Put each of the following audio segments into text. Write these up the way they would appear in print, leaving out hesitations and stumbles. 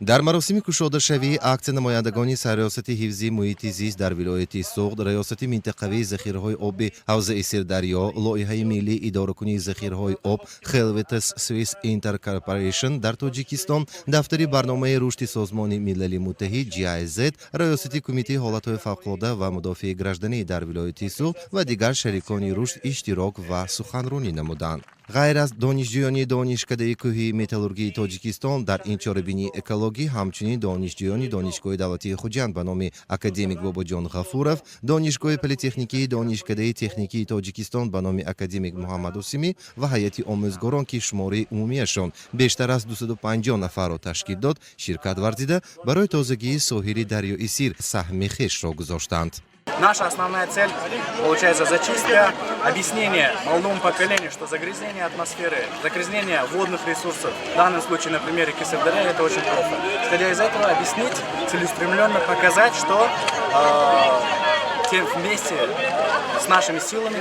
Дар маросими кушодашавии аксия намояндагони Сарриёсати ҳифзи муҳити зист дар вилояти Суғд, Раёсати минтақавии захираҳои оби ҳавзаи Сирдарё, лоиҳаи миллии идоракунии захираҳои об Helvetas Swiss Intercorporation дар Тоҷикистон, дафтари барномаи рушди Созмони Милали Муттаҳид GIZ, Раёсати Кумитаи ҳолатҳои фавқулода ва мудофиаи гражданӣ дар вилояти Суғд ва дигар шарикони рушд иштирок ва суханронӣ намуданд. Ғайр аз донишҷӯёни Донишкадаи кӯҳии металлургии Тоҷикистон дар ин чорабинии экологӣ ҳамчунин донишҷӯёни Донишгоҳи давлатии Хуҷанд ба номи академик Бобоҷон Ғафуров, Донишгоҳи политехникии Донишкадаи техникии Тоҷикистон ба номи академик Муҳаммад Осимӣ ва ҳайати омӯзгорон, ки шумораи умумияшон бештар аз 250 нафарро ташкил дод, ширкат варзида, барои тозагии соҳили дарёи Сир саҳми хешро гузоштанд. Наша основная цель, получается, зачистка, объяснение молодому поколению, что загрязнение атмосферы, загрязнение водных ресурсов, в данном случае на примере Сырдарьи, это очень плохо. Исходя из этого, объяснить, целеустремленно показать, что тем вместе с нашими силами,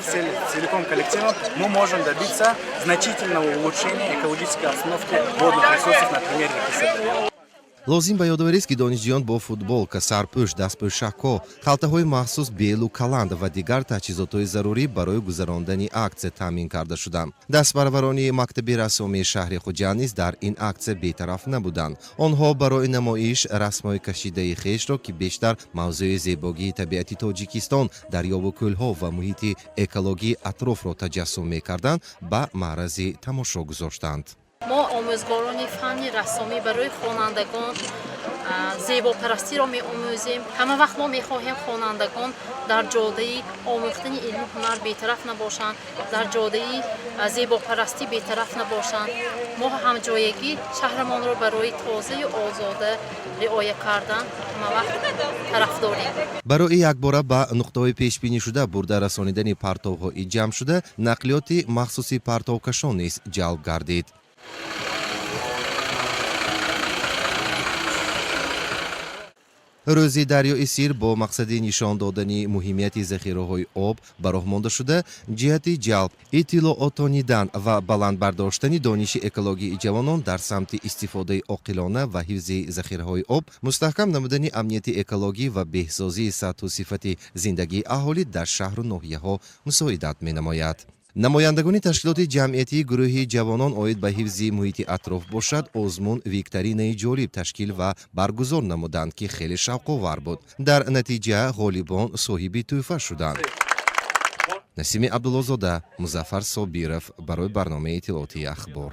целиком коллективом, мы можем добиться значительного улучшения экологической обстановки водных ресурсов на примере реки Сырдарья. Лозим ба ёдоварист, ки донишҷӯён бо футболка, сарпӯш, дастпӯшакҳо, халтаҳои махсус, белу каланд ва дигар таҷҳизотҳои зарурӣ барои гузарондани аксия таъмин карда шуданд. Дастпарварони мактаби рассомии шаҳри Хуҷанд низ дар ин аксия бетараф набуданд. Онҳо барои намоиш расмҳои кашидаи хешро, ки бештар мавзӯи зебогии табиати Тоҷикистон, дарёву кӯлҳо ва муҳити экологии атрофро таҷассум мекарданд, ба маърази тамошо гузоштанд. Мо, омӯзгорони фанни рассомӣ, барои хонандагон зебопарастиро меомӯзем. Ҳама вақт мо мехоҳем, хонандагон дар ҷодаи омӯхтани илму ҳунар бетараф набошанд, дар ҷодаи зебопарастӣ бетараф набошанд. Мо ҳамҷоягӣ шаҳрамонро барои тозаю озода риоя кардан ҳама вақт тарафдорем. Барои якбора ба нуқтаҳои пешбинишуда бурда расонидани партовҳои ҷамъшуда нақлиёти махсуси партовкашон низ ҷалб гардид. Рӯзи дарёи Сир бо мақсади нишон додани муҳимияти захираҳои об ба роҳ монда шуда, ҷиҳати ҷалб, иттилоотонидан ва баланд бардоштани дониши экологии ҷавонон дар самти истифодаи оқилона ва ҳифзи захираҳои об, мустаҳкам намудани амнияти экологӣ ва беҳсозии сатҳу сифати зиндагии аҳолӣ дар шаҳру ноҳияҳо мусоидат менамояд. Намояндагони ташкилоти ҷамъиятии гурӯҳи ҷавонон оид ба ҳифзи муҳити атроф бошад, озмун викторинаи ҷолиб ташкил ва баргузор намуданд, ки хеле шавқовар буд. Дар натиҷа ғолибон соҳиби тӯҳфа шуданд. Насими Абдуллозода, Музаффар Собиров барои барномаи иттилоотии Ахбор.